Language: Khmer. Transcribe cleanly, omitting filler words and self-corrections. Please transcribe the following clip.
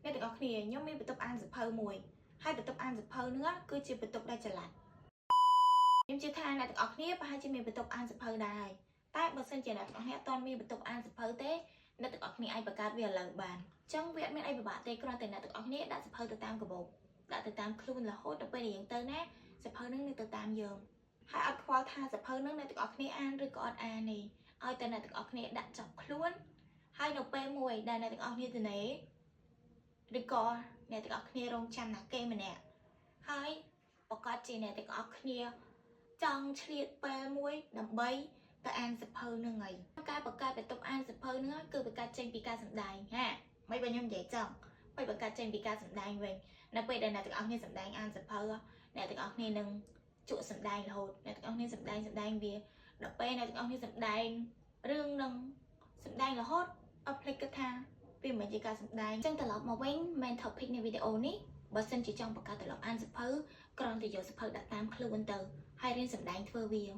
អ្នកទាំងអស់គ្នាខ្ញុំមានបន្ទប់អានសៀវភៅមួយហើយបន្ទប់អានសៀវភៅហ្នឹងគឺជាបន្ទប់ដែលចល័តខ្ញុំជឿថាអ្នកទាំងអស់គ្នាប្រហែលជាមានបន្ទប់អានសៀវភៅដែរតែបើសិនជាអ្នកទាំងអស់គ្នាអត់ទាន់មានបន្ទប់អានសៀវភៅទេអ្នកទាំងអស់គ្នាអាចបង្កើតវាឥឡូវបានអញ្ចឹងវាអត់មានអីពិបាកទេគ្រាន់តែអ្នកទាំងអស់គ្នាដាក់សៀវភៅទៅតាមកាបូបដាក់ទៅតាមខ្លួនរហូតដល់ពេលដែលយើងទៅណាសៀវភៅហ្នឹងនៅទៅតាមយើងហើយអត់ខ្វល់ថាសៀវភៅហ្នឹងអ្នកទាំងអស់គ្នាអានឬក៏អត់អានទេឲ្យតែអ្នកទាំងអស់គ្នាដាក់ចប់ខ្លួនហើយនៅពេលមួយដែលអ្នកទាំងអស់គ្នាទៅនេឬក៏អ្នកទាំងអស់គ្នារងចាំណាគេម្នាក់ហើយប្រកាសជាអ្នកទាំងអស់គ្នាចង់ឆ្លៀតពេលមួយដើម្បីទៅអានសៀវភៅហ្នឹងហើយការបង្កើតបន្ទប់អានសៀវភៅហ្នឹងគឺបង្កើតចេញពីការសម្ដែងហាមិនបើខ្ញុំនិយាយចឹងមិនបង្កើតចេញពីការសម្ដែងវិញនៅពេលដែលអ្នកទាំងអស់គ្នាសម្ដែងអានសៀវភៅអ្នកទាំងអស់គ្នានឹងជក់សម្ដែងរហូតអ្នកទាំងអស់គ្នាសម្ដែងសម្ដែងវាដល់ពេលអ្នកទាំងអស់គ្នាសម្ដែងរឿងនឹងសម្ដែងរហូតអត់ភ្លេចគិតថាវាមិនជាការសម្ដែងអញ្ចឹងត្រឡប់មកវិញ main topic នៃវីដេអូនេះបើសិនជាចង់បង្កើតត្រឡប់អានសៀវភៅគ្រាន់តែយកសៀវភៅដាក់តាមខ្លួនទៅហើយរៀនសម្ដែងធ្វើវា។